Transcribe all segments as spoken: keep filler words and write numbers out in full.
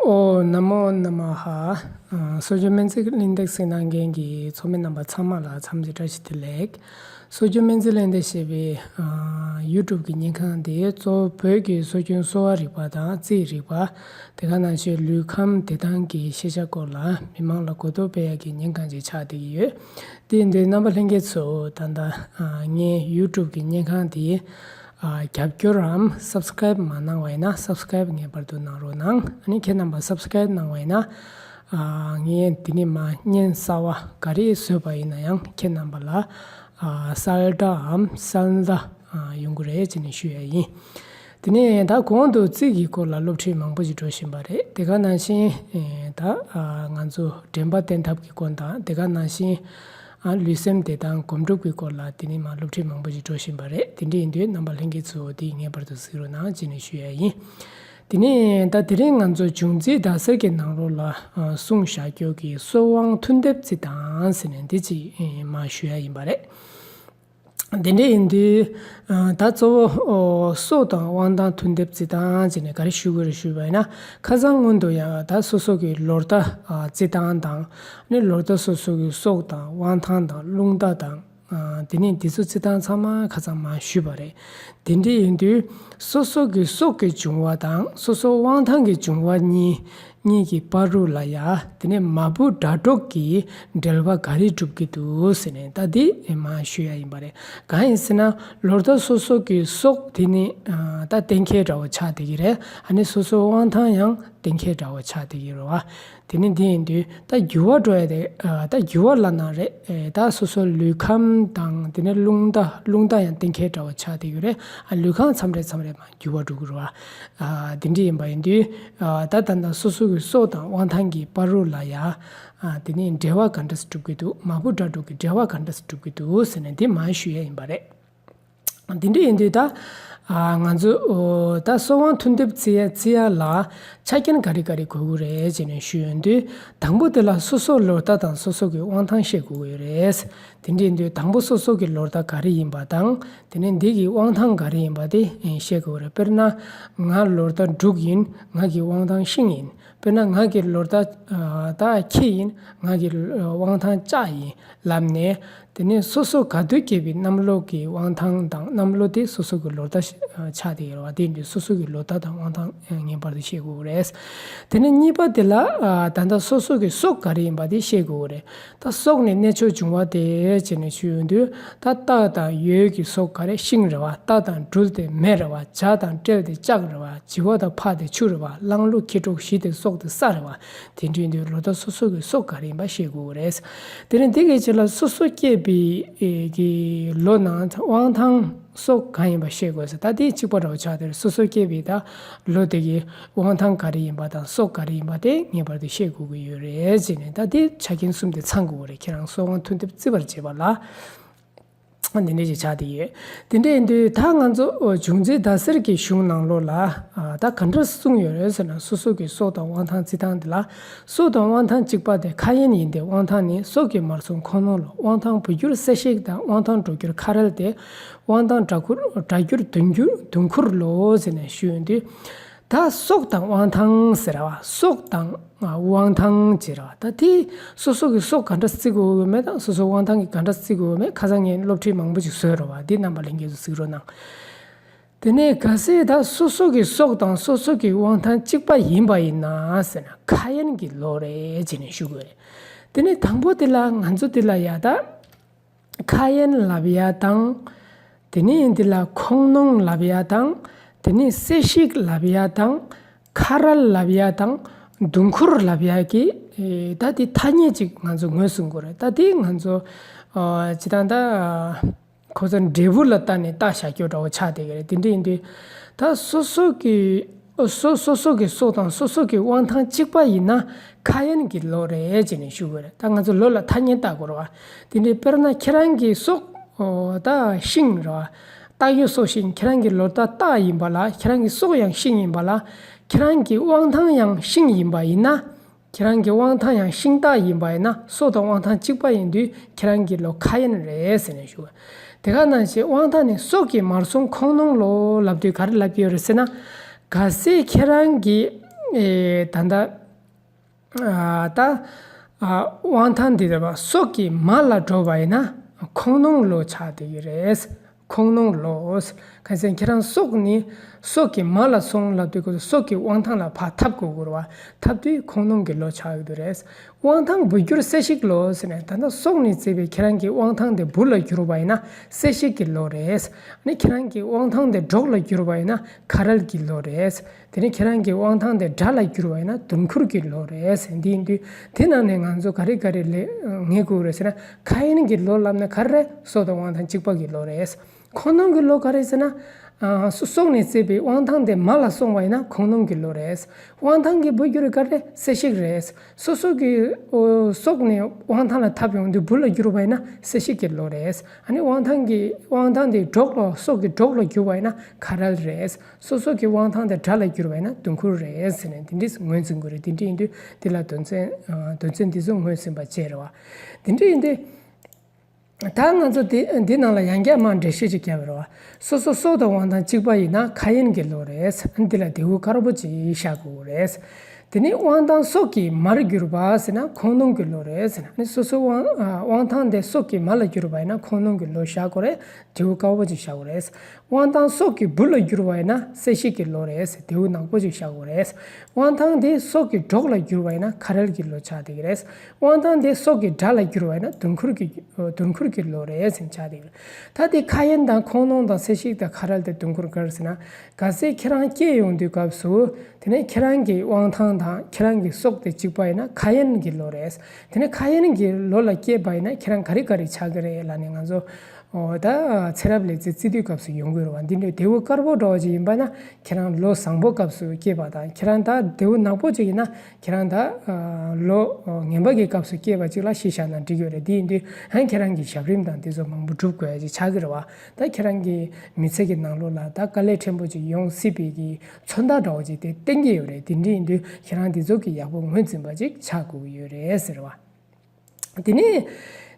ཨོ། ན་མོ་ན་མ་ཧ། ཨ། གསོ་བཅོས་སྨན་རྩིས་གླེང་སྟེགས་གཟིགས་གནང་མཁན་གྱི་ཚོགས་མི་རྣམ་པ་ཚང་མ་ལ་འཚམས་འདྲི་བཀྲ་ཤིས་བདེ་ལེགས། གསོ་བཅོས་སྨན་རྩིས་གླེང་སྟེགས་ཞེས་པའི། ཨ། ཡུ་ཊུབ་ཀྱི་བརྙན་ཁང་འདི་གཙོ་བོ་བོད་ཀྱི་གསོ་སྐྱོན་གསོ་བ་རིག་པ་དང་རྩིས་རིག་པ། དེ་ག་ནང་བཞིན་ལུས་ཁམས་བདེ་ཐང་གི་ཤེས་བྱ་སྐོར་ལ་མི་མང་ལ་གོ་རྟོགས་སྤེལ་ཡག་གི་བརྙན་ཁང་ཅིག་ཆགས་བསྡད་ཀྱི་ཡོད། དེ་ཡིན་དུས་རྣམ་པ་ལྷན་རྒྱས་ཚོ་ད་ལྟ། ཨ། ངའི་ཡུ་ཊུབ་ཀྱི་བརྙན་ཁང་འདི། ཨ། རྒྱབ་སྐྱོར་རམ་སབ་སི་ཀ་རའིབ་མ་གནང་བ་ཡིན་ན་སབ་སི་ཀ་རའིབ་ངེས་པར་དུ་གནང་རོགས་གནང་། ཨ་ནི་ཁྱེད་རྣམ་པ་སབ་སི་ཀ་རའིབ་གནང་བ་ཡིན་ན། ཨ། ངས་འདི་ནས་མར་བརྙན་གསར་པ་ག་རེ་བཟོས་པ་ཡིན་ན་ཡང་ཁྱེད་རྣམ་པ་ལ། ཨ། གསལ་བསྒྲགས་འམ་གསལ་བརྡ། ཨ། ཡོང་གི་རེད་ཅེས་ནས་ཞུ་ཡ་ཡིན། དེ་ནས་ད་གོང་དུ་རྩིས་ཀྱི་སྐོར་ལ་སློབ་ཁྲིད་མང་པོ་ཞིག་འགྲོ་བཞིན་པ་རེད། དེ་ག་ནང་བཞིན། ཨེ། ད། ཨ། ང་ཚོ་དྲན་པ་བརྟན་ཐབས་ཀྱི་སྐོར་དང་དེ་ག་ནང་བཞིན། ཨ། ལུས་སེམས་བདེ་ཐང་སྒོམ་སྒྲུབ་ཀྱི་སྐོར་ལ་དེ་ནས་མར་སློབ་ཁྲིད་མང་པོ་ཞིག་འགྲོ་བཞིན་པ་རེད། དེ་འདྲ་ཡིན་དུས་རྣམ་པ་ལྷན་རྒྱས་ཚོ་དེ་ངེས་པར་དུ་གཟིགས་རོགས་གནང་ཅེས་ནས་ཞུ་ཡ་ཡིན། དེ་ནས་ད་དེ་རིང་ང་ཚོ་འབྱུང་རྩིས་ཟླ་ཟེར་གྱི་ནང་ལོགས་ལ། ཨ། གསུངས་བཞག་རྒྱུ་གི་སྲོག་དབང་ཐུན་དེབ་རྩིས་སྟངས་ཟེར་ནས་འདི་ཅིག། ཨེ། མར་ཞུ་ཡ་ཡིན་པ་རེད། དེ་འདྲ་ཡིན་དུས། ཨ། ད་གཙོ་བོ། ཨོ། སྲོག་དང་དབང་ཐང་ཐུན་དེབ་རྩིས་སྟངས་བྱས་ནས་ག་རེ་ཞུ་དགོས་རེད་ཞུས་པ་ཡིན་ན། ཁ་སང་སྔོན་དུ་ཡང་ད་སོ་སོ་གི་ལོ་ཟླ། ཨ། རྩིས་སྟངས་དང་། ཨ་ནི་ལོ་ཟླ་སོ་སོ་གི་སྲོག་དང་དབང་ཐང་དང་རླུང་རྟ་དང་། ཨ། དེ་ནས་འདི་ཚོ་རྩིས་སྟངས་ཚང་མ་ཁ་སང་མར་ཞུས་པ་རེད། དེ་འདྲ་ཡིན་དུས། སོ་སོ་གི་སྲོག་གི་འབྱུང་བ་དང་སོ་སོ་དབང་ཐང་གི་འབྱུང་བ་གཉིས། གཉིས་ཀྱི་བར་རུ་ལ་ཡ། དེ་ནས་མ་བུ་དགྲ་གྲོགས་ཀྱི་འབྲེལ་བ་ག་རེ་སྒྲུབ་ཀྱི་འདུག་ཟེར་ནས་ད་འདི་མར་ཞུ་ཡ་ཡིན་པ་རེད། གང་ཡིན་ཟེར་ན། ལོ་ཟླ་སོ་སོ་གི་སྲོག་དེ་ནི། ཨ། ད་གཏན་འཁེལ་འདྲ་བོ་ཆགས་བསྡད་ཀྱི་རེད། ཨ་ནི་སོ་སོའི་དབང་ཐང་ཡང་གཏན་འཁེལ་འདྲ་བོ་ཆགས་བསྡད་ཀྱི་རེད་བ། དེ་ནི་འདི་ཡིན་དུས་ད་འགྱུར་བ་འགྲོ་ཡ་དེ། ཨ། ད་འགྱུར་བ་ལབ་ན་རེད། ཨེ། ད་སོ་སོ་ལུས་ཁམས་དང་དེ་ནས་རླུང་རྟ། རླུང་རྟ་ཡང་གཏན་འཁེལ་འདྲ་བོ་ཆགས་བསྡད་ཀྱི་རེད། ཨ། ལུས་ཁམས་མཚམས་རེ་མཚམས་རེ་མར་འགྱུར་བ་འགྲོ་གི་རེད་བ། ཨ། དེ་འདྲ་ཡིན་པ་ཡིན་དུས། ཨ། ད་ད་ལྟ་སོ་སོ་གི་སྲོག་དང་དབང་ཐང་གི་བར་རུ་ལ་ཡ། ཨ། དེ་ནས་འབྲེལ་བ་ག་འདྲ་སེ་སྒྲུབ་ཀྱི་འདུག་མ་བུ་དགྲ་གྲོགས་ཀྱི་འབྲེལ་བ་ག་འདྲ་སེ་སྒྲུབ་ཀྱི་འདུག་ཟེར་ནས་འདི་མར་ཞུ་ཡ་ཡིན་པ་རེད། འདི་འདྲ་ཡིན་དུས་ད། ཨ། ང་ཚོ། ཨོ། ད་སྲོག་དབང་ཐུན་དེབ་རྩི་ཡ་རྩི་ཡ་ལ་ཆ་རྐྱེན་ག་རེ་ག་རེ་དགོས་ཀྱི་རེད་ཅེས་ནས་ཞུ་ཡོང་དུས། དང་པོ་དེ་ལ་སོ་སོ་ལོ་ཟླ་དང་སོ་སོ་གི་དབང་ཐང་ཤེས་དགོས་ཀྱི་རེད། དེ་འདྲ་ཡིན་དུས་དང་པོ་སོ་སོ་གི་ལོ་ཟླ་ག་རེ་ཡིན་པ་དང་། དེ་ནས་འདི་གི་དབང་ཐང་ག་རེ་ཡིན་པ་དེ་ཤེས་དགོས་ཀྱི་རེད། དཔེར་ན། ང་ལོ་ཟླ་འབྲུག་ཡིན། ང་གི་དབང་ཐང་ཤིང་ཡིན། དཔེར་ན་ང་གི་ལོ་ཟླ། ཨ། ད་ཁྱི་ཡིན། ང་གི་དབང་ཐང་ལྕགས་ཡིན་ལབ་ནས། དེ་ནས་སོ་སོ་ག་དུས་སྐྱེས་པའི་གནམ་ལོ་གི་དབང་ཐང་དང་གནམ་ལོ་དེ་སོ་སོ་གི་ལོ་ཟླ་ཆགས་བསྡད་ཡོད་རེད་བ། དེ་འདྲའི་སོ་སོ་གི་ལོ་ཟླ་དང་དབང་ཐང་ངེས་པར་དུ་ཤེས་དགོས་རེད། དེ་ནས་གཉིས་པ་དེ་ལ། ཨ། ད་ལྟ་སོ་སོ་གི་སྲོག་ག་རེ་ཡིན་པ་དེ་ཤེས་དགོས་རེད། ད་སྲོག་ནས་གནས་མཆོག་འབྱུང་བ་དེ་བྱས་ནས་ཞུས་ཡོང་དུས། ད་སྟག་དང་ཡོས་ཀྱི་སྲོག་ག་རེ། ཤིང་རེད་བ། རྟ་དང་སྦྲུལ་དེ་མེ་རེད་བ། བྱ་དང་སྤྲེལ་དེ་ལྕགས་རེད་བ། བྱི་བ་དང་ཕག་དེ་ཆུ་རེད་བ། གླང་ལུག་ཁྱི་གྲོགས་བཞི་དེ་སྲོག་དེ་ས་རེད་བ། དེ་འདྲ་ཡིན་དུས་ལོ་ཟླ་སོ་སོ་གི་སྲོག་ག་རེ་ཡིན་པ་ཤེས་དགོས་རེད། དེ་ནས་འདི་གི་རྗེས་ལ་སོ་སོ་སྐྱེས་པའི་གི་ལོ་ནང་དབང་ཐང་སྲོག་གང་ཡིན་པ་ཤེས་དགོས་ཟེར། ད་དེ་གཅིག་པ་འདྲ་བོ་ཆགས། དེར་སོ་སོ་སྐྱེས་པའི་ད་ལོ་དེ་གི་དབང་ཐང་ག་རེ་ཡིན་པ་དང་སྲོག་ག་རེ་ཡིན་པ་དེ་ངེས་པར་དུ་ཤེས་དགོས་ཀྱི་ཡོད་རེད་ཅེས་ནས། ད་དེ་ཆ་རྐྱེན་གསུམ་དེ་ཚང་དགོས་རེད། ཁྱེད་རང་སྲོག་དབང་ཐུན་དེབ་བརྩི་བར་བྱེད་པ་ལ། འདི་འདྲ་ཞིག་ཆགས་བསྡད་ཡོད། དེ་འདྲ་ཡིན་དུས་ད་ང་ཚོ་འབྱུང་རྩིས་ཟླ་ཟེར་གྱི་གཞུང་ནང་ལོགས་ལ། ཨ། ད་ག་འདྲ་གསུངས་ཡོད་རེད་ཟེར་ན། སོ་སོ་གི་སྲོག་དང་དབང་ཐང་རྩི་སྟངས་དེ་ལ། སྲོག་དང་དབང་ཐང་གཅིག་པ་དེ་ཁ་གཡེང་ཡིན་ཏེ། དབང་ཐང་ནི་སྲོག་གི་མར་གསུམ་ཁོང་སྣང་ལོ། དབང་ཐང་བུ་གྱུར་གསལ་ཤེས་དང་། དབང་ཐང་འགྲོ་གྱུར་ཁ་རལ་ཏེ། དབང་ཐང་སྒྲ་གྱུར་སྒྲ་གྱུར་དུང་གྱུར་དུང་ཁུར་ལོ་ཟེར་ནས་ཞུས་ཡོང་དུས། ད་སྲོག་དང་དབང་ཐང་ཟེར་བ། སྲོག་དང་དབང་ཐང་ཅེས་ར། ད་དེ་སོ་སོ་གི་སྲོག་ག་འདྲ་རྩི་དགོས་ཀྱི་མེད་དང་། སོ་སོ་དབང་ཐང་གི་ག་འདྲ་རྩི་དགོས་ཀྱི་མེད། ཁ་སང་ངས་སློབ་ཁྲིད་མང་པོ་ཞིག་བཟོས་ར་བ། འདི་རྣམ་པ་ལྷན་རྒྱས་ཚོ་གཟིགས་རོགས་གནང་། དེ་ནས་གལ་སྲིད་ད་སོ་སོ་གི་སྲོག་དང་སོ་སོ་གི་དབང་ཐང་གཅིག་པ་ཡིན་པ་ཡིན་ན་ཟེར་ན། ཁ་གཡེང་གི་ལོ་རེད་ཅེས་ནས་ཞུ་དགོས་རེད། དེ་ནས་དང་པོ་དེ་ལ་ང་ཚོ་དེ་ལ་ཡ་ད། ཁ་གཡེང་ལབ་ཡ་དང་། དེ་ནས་འདི་ལ་ཁོང་སྣང་ལབ་ཡ་དང་། དེ་ནས་གསལ་ཤེས་ལབ་ཡ་དང་། ཁ་རལ་ལབ་ཡ་དང་། དུང་ཁུར་ལབ་ཡ་གི། ཨེ། ད་དེ་ཐ་སྙད་ཅིག་ང་ཚོ་ངོས་བཟུང་དགོས་རེད། ད་དེ་ང་ཚོ། ཨ། ཅི་ད་ད། ཁོ་ཚོ་འབྲས་བུ་ལ་ལྟ་ནས་བཏགས་བཞག་རྒྱུ་འདྲ་བོ་ཆགས་བསྡད་ཀྱི་རེད། དེ་འདྲ་ཡིན་དུས། ད་སོ་སོ་གི། སོ་སོ་སོ་གི་སྲོག་དང་སོ་སོ་གི་དབང་ཐང་གཅིག་པ་ཡིན་ན། ཁ་གཡེང་གི་ལོ་རེད་ཅེས་ནས་ཞུ་དགོས་རེད། ད་ང་ཚོ་ལོ་ལ་ཐ་སྙད་བཏགས་དགོས་རེད་བ། དེ་འདྲའི་དཔེར་ན་ཁྱེད་རང་གི་སྲོག་ཨོ། ད་ཤིང་རེད་བ། སྟག་ཡོས་སྲོག་ཤིང་། ཁྱེད་རང་གི་ལོ་ཟླ་སྟག་ཡིན་པ་ལ། ཁྱེད་རང་གི་སྲོག་ཡང་ཤིང་ཡིན་པ་ལ། ཁྱེད་རང་གི་དབང་ཐང་ཡང་ཤིང་ཡིན་པ་ཡིན་ན། ཁྱེད་རང་གི་དབང་ཐང་ཡང་ཤིང་སྟག་ཡིན་པ་ཡིན་ན། སྲོག་དང་དབང་ཐང་གཅིག་པ་ཡིན་དུས་ཁྱེད་རང་གི་ལོ་ཁ་གཡེང་རེད་ཟེར་ནས་ཞུ། དེ་ག་ནང་བཞིན་དབང་ཐང་ནི་སྲོག་གི་མར་གསུམ་ཁོང་སྣང་ལོ་ལབ་དུས་ག་རེ་ལབ་ཀྱི་ཡོད་རེད་ཟེར་ན། གལ་སྲིད་ཁྱེད་རང་གི་ ཨེ་ད་ལྟ་ཨ་ད་ཨ་དབང་ཐང་འདི་རེད་བ། སྲོག་གི་མ་ལ་འགྲོ་བ་ཡིན་ན་ཁོང་སྣང་བློ་ཆགས་བསྡད་ཀྱི་རེད། ཁོང་སྣང་བློ། གང་ཟེར་ཁྱེད་རང་སྲོག་ནི་སྲོག་གི་མ་ལ་སོང་ལབ་དུས་ཁོ་ཚོ་སྲོག་གི་དབང་ཐང་ལ་ཕར་འཐབ་དགོས་ཀྱི་རེད་བ། འཐབ་དུས་ཁོང་སྣང་གི་བློ་ཆགས་ཀྱི་རེད། དབང་ཐང་བོད་བསྒྱུར་སེལ་བཤིག་བློ་ཟེར་ནས། ད་ལྟ་སྲོག་ནས་བརྩིས་པའི་ཁྱེད་རང་གི་དབང་ཐང་དེ་བུ་ལ་བསྒྱུར་བ་ཡིན་ན་སེལ་བཤིག་གི་བློ་རེད། ཨ་ནི་ཁྱེད་རང་གི་དབང་ཐང་དེ་གྲོགས་ལ་བསྒྱུར་བ་ཡིན་ན་ཁ་རལ་གྱི་བློ་རེད། དེ་ནས་ཁྱེད་རང་གི་དབང་ཐང་དེ་དགྲ་ལ་བསྒྱུར་བ་ཡིན་ན་དུང་ཁུར་གྱི་བློ་རེད་ཟེར། འདི་ཡིན་དུས་དེ་ནང་ནས་ང་ཚོ་ག་རེ་ག་རེ་ལས་ངེས་དགོས་རེད་ཟེར་ན། ཁ་ཡན་གྱི་བློ་ལབ་ན་ག་རེ་རེད། སྲོག་དང་དབང་ཐང་གཅིག་པ་གི་བློ་རེད། ཁོང་སྣང་གི་བློ་ག་རེ་ཟེར་ན། ཨ་སྲོག་ནས་བརྩིས་པའི་དབང་ཐང་དེ་མ་ལ་སོང་བ་ཡིན་ན་ཁོང་སྣང་གི་བློ་རེད། དབང་ཐང་གི་བོད་བསྒྱུར་ག་རེ་རེད། སེལ་བཤིག་རེད། སོ་སོ་གི་ཨོ་སྲོག་ནས་དབང་ཐང་ལ་འཐབ་ཡོང་དུས་བུ་ལ་བསྒྱུར་བ་ཡིན་ན་སེལ་བཤིག་གི་བློ་རེད། ཨ་ནི་དབང་ཐང་གི་དབང་ཐང་དེ་གྲོགས་ལ་སྲོག་གི་གྲོགས་ལ་བསྒྱུར་བ་ཡིན་ན་ཁ་རལ་རེད། སོ་སོ་གི་དབང་ཐང་དེ་དགྲ་ལ་བསྒྱུར་བ་ཡིན་ན་དུང་ཁུར་རེད་ཟེར་ནས་འདི་འདྲས་ངོས་འཛིན་དགོས་རེད། འདི་འདྲས་ཡིན་དུས་འདི་ལ་དོན་ཚན་ཨ་དོན་ཚན་འདི་ཚོ་ངོས་ཟིན་པ་བྱས་རེད་བ། འདི་འདྲས་ཡིན་དུས། ད་ང་ཚོ་འདི་འདི་ནང་ལ་ཡང་བསྐྱར་མར་འགྲེལ་བཤད་ཅིག་བརྒྱབ་པ་རེད་བ། སོ་སོ་སྲོག་དང་དབང་ཐང་གཅིག་པ་ཡིན་ན་ཁ་ཡན་གྱི་བློ་རེད། འདི་ལ་དེའུ་དཀར་པོ་ཅིག་བཞག་དགོས་རེད། དེ་ནས་དབང་ཐང་སྲོག་གི་མར་གྱུར་པ་ཟེར་ན་ཁོང་སྣང་གི་བློ་རེད་ཟེར་ན། ཨ་ནི་སོ་སོ་དབང་ཨ་དབང་ཐང་དེ་སྲོག་གི་མ་ལ་གྱུར་པ་ཡིན་ན་ཁོང་སྣང་གི་བློ་བཞག་དགོས་རེད། དེའུ་དཀར་པོ་ཅིག་བཞག་དགོས་རེད། དབང་ཐང་སྲོག་གི་བུ་ལ་གྱུར་པ་ཡིན་ན་སེལ་བཤིག་གི་བློ་རེད། དེའུ་ནག་པོ་ཅིག་བཞག་དགོས་རེད། དབང་ཐང་དེ་སྲོག་གི་གྲོགས་ལ་གྱུར་པ་ཡིན་ན་ཁ་རལ་གྱི་བློ་ཆགས་བསྡད་ཀྱི་རེད། དབང་ཐང་དེ་སྲོག་གི་དགྲ་ལ་གྱུར་པ་ཡིན་ན་དུང་ཁུར་གྱི་དུང་ཁུར་གྱི་བློ་རེད་ཟེར་ཆགས་བསྡད་ཀྱི་རེད། ད་དེ་ཁ་ཡན་དང་ཁོང་སྣང་དང་སེལ་བཤིག་དང་ཁ་རལ་དེ་དུང་ཁུར་ག་རེ་ཟེར་ན། གལ་སྲིད་ཁྱེད་རང་སྐྱེས་ཡོང་དུས་སྐབས་སུ་དེ་ནས་ཁྱེད་རང་གི་དབང་ཐང་དང་ཁྱེད་རང་གི་སྲོག་དེ་གཅིག་པ་ཡིན་ན་ཁ་ཡན་གྱི་བློ་རེད། དེ་ནས་ཁ་ཡན་གྱི་བློ་ལ་སྐྱེས་པ་ཡིན་ན་ཁྱེད་རང་ག་རེ་ག་རེ་ཆགས་ཀྱི་རེད་ལབ་ནས་ང་ཚོ། ཨོ་ད་ཚེ་རབས་ལས་ཚེ་བརྩི་དུས་སྐབས་སུ་ཡོང་གི་རེད་བ། འདི་འདྲའི་དེའུ་དཀར་པོ་འདྲ་བོ་ཅིག་ཡིན་པ་ན་ཁྱེད་རང་ལོ་བཟང་པོ་སྐབས་སུ་སྐྱེས་པ་དང་། ཁྱེད་རང་ད་དེའུ་ནག་པོ་ཅིག་ཡིན་ན་ཁྱེད་རང་ད་ཨ་ལོ་ངན་པ་གི་སྐབས་སུ་སྐྱེས་པ་ཅིག་ལ་གཞི་བཞག་ན་འགྲིག་གི་རེད། འདི་ཡིན་དུས་ཧན་ཁྱེད་རང་གི་ཞབས་རིམ་དང་དེ་ཚོ་མང་པོ་སྒྲུབ་དགོས་ཡ་ཅིག་ཆགས་ཀྱི་རེད་བ། ད་ཁྱེད་རང་གི་མི་ཚེ་གི་ནང་ལོགས་ལ་ད་དཀའ་ལས་ཕྲན་བུ་ཅིག་ཡོང་སྲིད་པའི་གི་མཚོན་རྟགས་འདྲ་བོ་ཅིག་དེ་བསྟན་གྱི་ཡོད་རེད། དེ་འདྲ་ཡིན་དུས་ཁྱེད་རང་དེ་ཚོ་གི་ཡག་པོ་ངོས་འཛིན་པ་ཅིག་ཆགས་དགོས་ཀྱི་ཡོད་རེད་ཟེར་བ། དེ་ནས་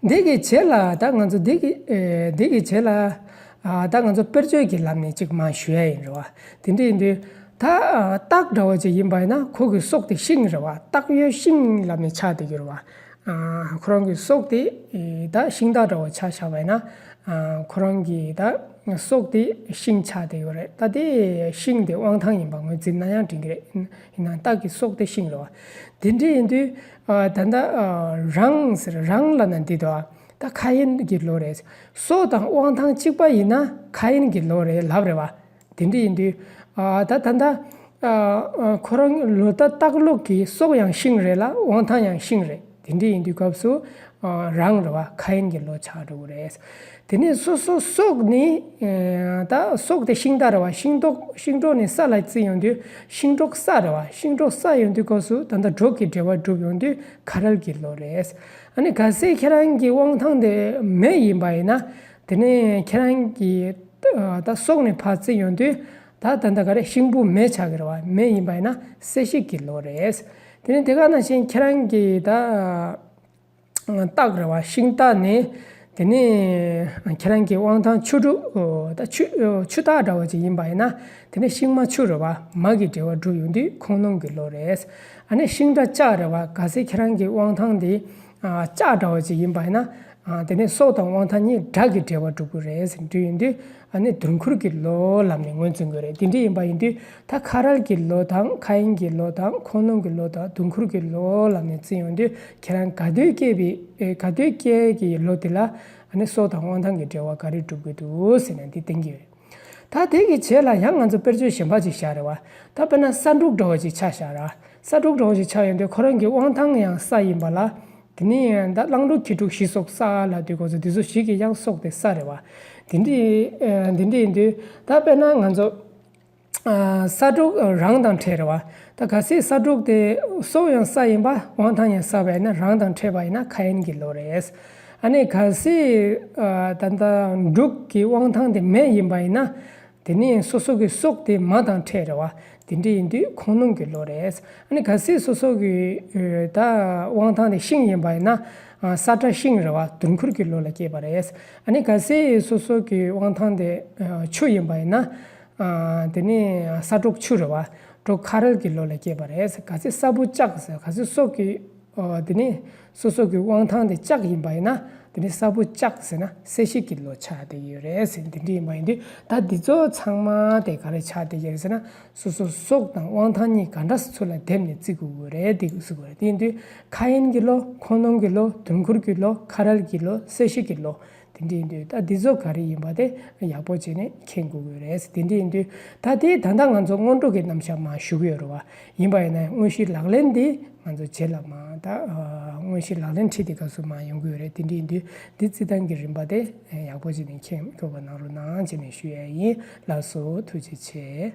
འདི་གི་རྗེས་ལ་ད་ང་ཚོ་འདི་གི་ཨེ་འདི་གི་རྗེས་ལ་ཨ་ད་ང་ཚོ་དཔེར་བརྗོད་ཀྱི་ལམ་ནས་ཅིག་མར་ཞུ་ཡ་ཡིན་རེད་བ། དེ་འདྲ་ཡིན་དུས་ད་ཨ་སྟག་འདྲ་བོ་ཅིག་ཡིན་པ་ཡིན་ན་ཁོ་གི་སྲོག་དེ་ཤིང་རེད་བ། སྟག་ཡོད་ཤིང་ལབ་ནས་ཆགས་བསྡད་ཀྱི་རེད་བ། ཨ་ཁོ་རང་གི་སྲོག་དེ་ཨེ་ད་ཤིང་སྟག་འདྲ་བོ་ཆ་བཞག་པ་ཡིན་ན་ཨ་ཁོ་རང་གི་ད་སྲོག་དེ་ཤིང་ཆགས་བསྡད་ཡོད་རེད། ད་དེ་ཤིང་དེ་དབང་ཐང་ཡིན་པ་ངོས་འཛིན་ན་ཡང་འགྲིག་གི་རེད། ཡིན་ནའང་སྟག་གི་སྲོག་དེ་ཤིང་རེད་བ། དེ་འདྲ་ཡིན་དུས་ཨ་ད་ལྟ་ཨ་རང་ཟེར། རང་ལབ་ན་འདི་དོ། ད་ཁ་ཡན་གྱི་བློ་རེད། སྲོག་དང་དབང་ཐང་གཅིག་པ་ཡིན་ན་ཁ་ཡན་གྱི་བློ་རེད་ལབ་རེད་བ། དེ་འདྲ་ཡིན་དུས་ཨ་ད་ད་ལྟ་ཨ་ཨ་ཁོ་རང་ལོ་ད་སྟག་ལོ་གི་སྲོག་ཡང་ཤིང་རེད་ལ་དབང་ཐང་ཡང་ཤིང་རེད། དེ་འདྲ་ཡིན་དུས་སྐབས་སུ་ཨ་རང་རེད་བ། ཁ་ཡན་གྱི་བློ་ཆགས་འགྲོ་གི་རེད། དེ་ནས་སོ་སོ་སྲོག་ནི་ཨེ་ད་སྲོག་དེ་ཤིང་རྟ་རེད་བ། ཤིང་ཏོག་ཤིང་ཏོག་ནས་ས་ལ་བརྩི་ཡོང་དུས་ཤིང་ཏོག་ས་རེད་བ། ཤིང་ཏོག་ས་ཡོང་དུས་སྐབས་སུ་ད་ལྟ་གྲོགས་ཀྱི་འབྲེལ་བ་གྲུབ་ཡོང་དུས་ཁ་རལ་གྱི་བློ་རེད། ཨ་ནི་གལ་སྲིད་ཁྱེད་རང་གི་དབང་ཐང་དེ་མེ་ཡིན་པ་ཡིན་ན་དེ་ནས་ཁྱེད་རང་གི་ཨ་ད་སྲོག་ནས་ཕར་བརྩི་ཡོང་དུས་ད་ད་ལྟ་ག་རེ་ཤིང་བུ་མེ་ཆགས་ཀྱི་རེད་བ། མེ་ཡིན་པ་ཡིན་ན་སེལ་བཤིག་གི་བློ་རེད། དེ་ནས་དེ་ག་ནང་བཞིན་ཁྱེད་རང་གི་ད་སྟག་རེད་བ། ཤིང་སྟག་ནས་དེ་ནས་ཁྱེད་རང་གི་དབང་ཐང་ཆུ་འབྲུག་ད་ཆུ་ཆུ་སྟག་འདྲ་བོ་ཅིག་ཡིན་པ་ཡིན་ན་དེ་ནས་ཤིང་མ་ཆུ་རེད་བ། མ་གི་འབྲེལ་བ་གྲུབ་ཡོང་དུས་ཁོང་སྣང་གི་བློ་རེད། ཨ་ནི་ཤིང་སྒྲ་ལྕགས་རེད་བ། གལ་སྲིད་ཁྱེད་རང་གི་དབང་ཐང་དེ་ལྕགས་འདྲ་བོ་ཅིག་ཡིན་པ་ཡིན་ན་དེ་ནས་སྲོག་དང་དབང་ཐང་གཉིས་དགྲ་གི་འབྲེལ་བ་གྲུབ་ཀྱི་རེད་ཟེར་འདྲ་ཡིན་དུས་ཨ་ནི་དུང་ཁུར་གྱི་བློ་ལམ་ནས་ངོས་འཛིན་དགོས་རེད། དེ་འདྲ་ཡིན་པ་ཡིན་དུས་ད་ཁ་རལ་གྱི་བློ་དང་ཁ་ཡན་གྱི་བློ་དང་ཁོང་སྣང་གི་བློ་དང་དུང་ཁུར་གྱི་བློ་ལམ་ནས་བརྩི་ཡོང་དུས་ཁྱེད་རང་ག་དུས་སྐྱེས་པའི་ཨེ་ག་དུས་སྐྱེས་ཀྱི་ལོ་དེ་ལ་ཨ་ནི་སྲོག་དང་དབང་ཐང་གི་འབྲེལ་བ་ག་རེ་གྲུབ་ཀྱི་འདུག་ཟེར་ནས་འདི་བསྟན་གྱི་ཡོད། ད་དེ་གི་རྗེས་ལ་ཡང་ང་ཚོ་དཔེར་བརྗོད་གཞན་པ་ཅིག་བཞག་རེད་བ། ད་དཔེར་ན་ས་འབྲུག་འདྲ་བོ་ཅིག་ཆ་བཞག་ར། ས་འབྲུག་འདྲ་བོ་ཅིག་ཆ་ཡོང་དུས་ཁོ་རང་གི་དབང་ཐང་ཡང་ས་ཡིན་པ་ལ། དེ་ནས་ད་གླང་འབྲུག་ཁྱི་འབྲུག་བཞི་སྲོག་ས་ལབ་དུས་ཁོ་ཚོ་དེ་ཚོ་བཞི་གི་ཡང་སྲོག་དེ་ས་རེད་བ། དེ་འདྲ་ཨ་དེ་འདྲ་ཡིན་དུས་ད་དཔེར་ན་ང་ཚོ་ཨ་ས་འབྲུག་རང་དང་འཕྲད་རེད་བ། ད་གལ་སྲིད་ས་འབྲུག་དེ་སྲོག་ཡང་ས་ཡིན་པ་དབང་ཐང་ཡང་ས་བ་ཡིན་ན་རང་དང་འཕྲད་པ་ཡིན་ན་ཁ་ཡན་གྱི་བློ་རེད། ཨ་ནི་གལ་སྲིད་ཨ་ད་ལྟ་འབྲུག་གི་དབང་ཐང་དེ་མེ་ཡིན་པ་ཡིན་ན། དེ་ནས་སོ་སོ་གི་སྲོག་དེ་མ་དང་འཕྲད་རེད་བ། དེ་འདྲ་ཡིན་དུས་ཁོང་སྣང་གི་བློ་རེད། ཨ་ནི་གལ་སྲིད་སོ་སོ་གི་ཨེ་ད་དབང་ཐང་དེ་ཤིང་ཡིན་པ་ཡིན་ན་ཨ་ས་ཁྲ་ཤིང་རེད་བ། དུང་ཁུར་གྱི་བློ་ལ་སྐྱེས་པ་རེད། ཨ་ནི་གལ་སྲིད་སོ་སོ་གི་དབང་ཐང་དེ་ཨ་ཆུ་ཡིན་པ་ཡིན་ན་ཨ་དེ་ནས་ས་འབྲུག་ཆུ་རེད་བ། འགྲོ་ཁ་རལ་གྱི་ལོ་ལ་སྐྱེས་པ་རེད། གལ་སྲིད་ས་བོན་ལྕགས་ཟེར། གལ་སྲིད་སྲོག་གི་ཨོ་དེ་ནི་སོ་སོ་གི་དབང་ཐང་དེ་ལྕགས་ཡིན་པ་ཡིན་ན། དེ་ནི་ས་བོན་ལྕགས་ཟེར་ན་སྲིད་ཞི་གི་ལོ་ཆགས་བསྡད་ཡོད་རེད་ཟེར། དེ་འདྲ་ཡིན་པ་ཡིན་དུས་ད་འདི་ཚོ་ཚང་མ་དེ་ག་རེ་ཆགས་བསྡད་ཡོད་རེད་ཟེར་ན། སོ་སོ་སྲོག་དང་དབང་ཐང་གཉིས་ག་འདྲ་སེ་ཚུར་ལ་དེབ་ནས་བརྩི་དགོས་ཀྱི་རེད། དེ་གཟིགས་དགོས་རེད། དེ་ཡིན་དུས་ཁ་ཡན་གྱི་ལོ། ཁོང་སྣང་གི་ལོ། དུས་འཁོར་གྱི་ལོ། ཁ་རལ་གྱི་ལོ། སྲིད་ཞི་གི་ལོ། དེ་འདྲ་ཡིན་དུས་ད་འདི་ཚོ་ག་རེ་ཡིན་པ་དེ་ཡག་པོ་བྱས་ནས་མཁྱེན་དགོས་ཀྱི་རེད། དེ་འདྲ་ཡིན་དུས་ད་དེ་ད་ལྟ་ང་ཚོ་སྔོན་འགྲོ་གི་རྣམ་གཞག་མར་ཞུ་གི་ཡོད་རེད་བ། ཡིན་པ་ཡིན་ན་དངོས་གཞིའི་ལག་ལེན་འདི་ང་ཚོ་རྗེས་ལ་མར་ད་དངོས་གཞིའི་ལག་ལེན་ཁྲིད་དེ་སྐབས་སུ་མར་ཡོང་གི་ཡོད་རེད། དེ་འདྲ་ཡིན་དུས་འདི་རྩི་སྟངས་ཀྱི་རིམ་པ་དེ་ཡག་པོ་བྱས་ནས་མཁྱེན་དགོས་པ་གནང་རོགས་གནང་བྱས་ནས་ཞུ་ཡ་ཡིན། ལགས་སོ། ཐུགས་རྗེ་ཆེ།